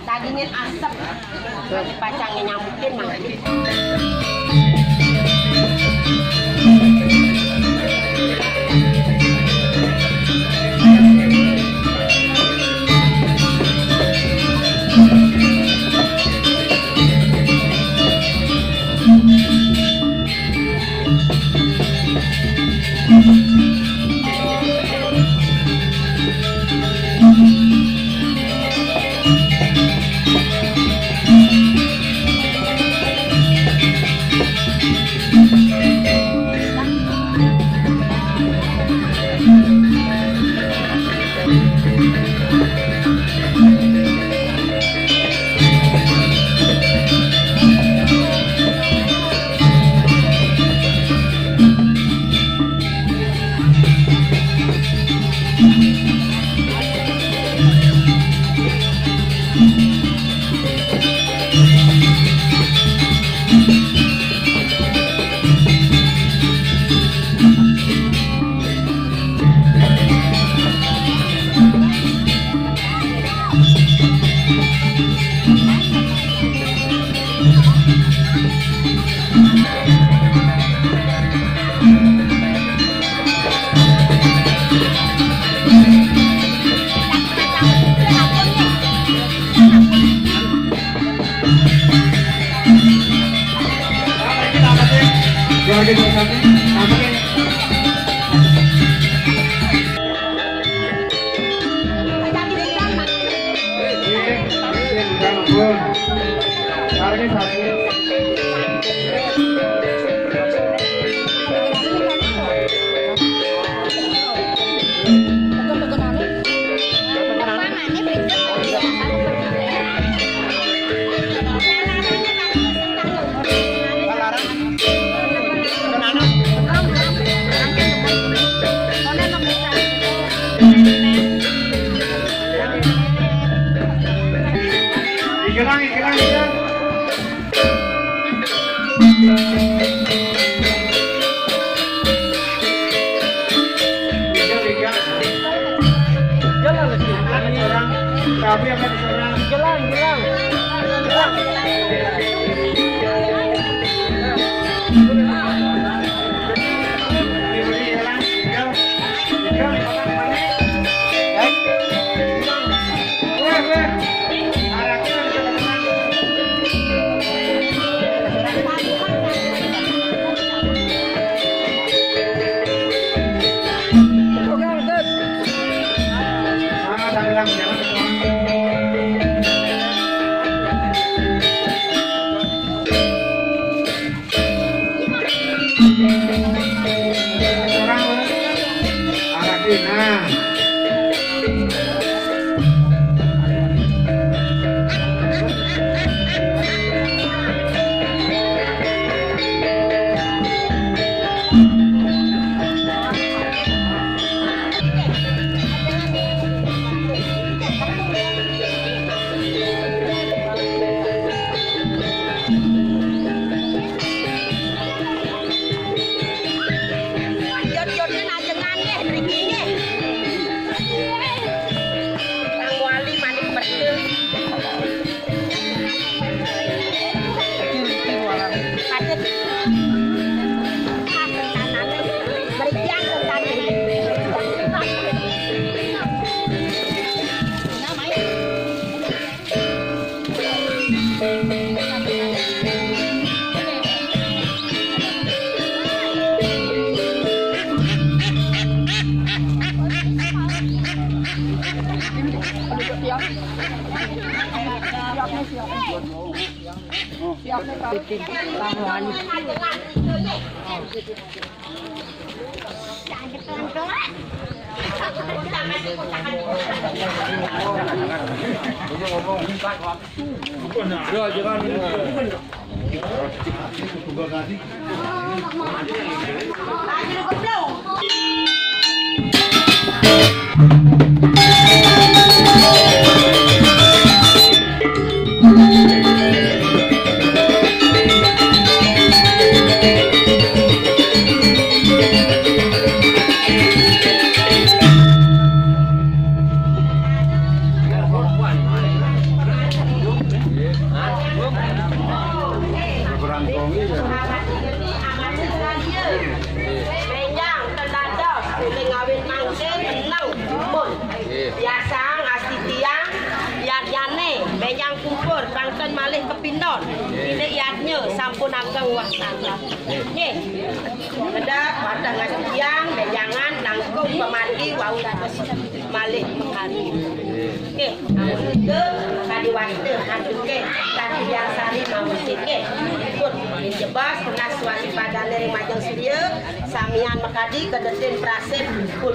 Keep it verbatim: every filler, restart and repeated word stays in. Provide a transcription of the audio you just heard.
Dagingnya asap. Pacangnya nyambukin, Mang. Keluarga Joseph, apa nih? Sarangin, sarangin. Ikilang, ikilang, ikilang. Ikilang, ikilang. Jalan lagi. Orang, tapi yang ada orang. Ikilang, ikilang. Nah. Benjang, ten dados, sing ngawin mangkin, teneng, gumun. Biasa ngasti tiang, yadnyane, benjang kumpur, bangken malih kepindon. Ine yadnya, sampun ageng wastata. Nggih. Kedap, wantah ngasti tiang, benjangan, langkung, pemati, wau dados malih mengkari. Nggih, amun nika kadi wasta antuk nggih, kadi yang sari mawon nggih. Pun jebas tunas swasipadane ring majeng surya, samian makadi kedetin prasip pun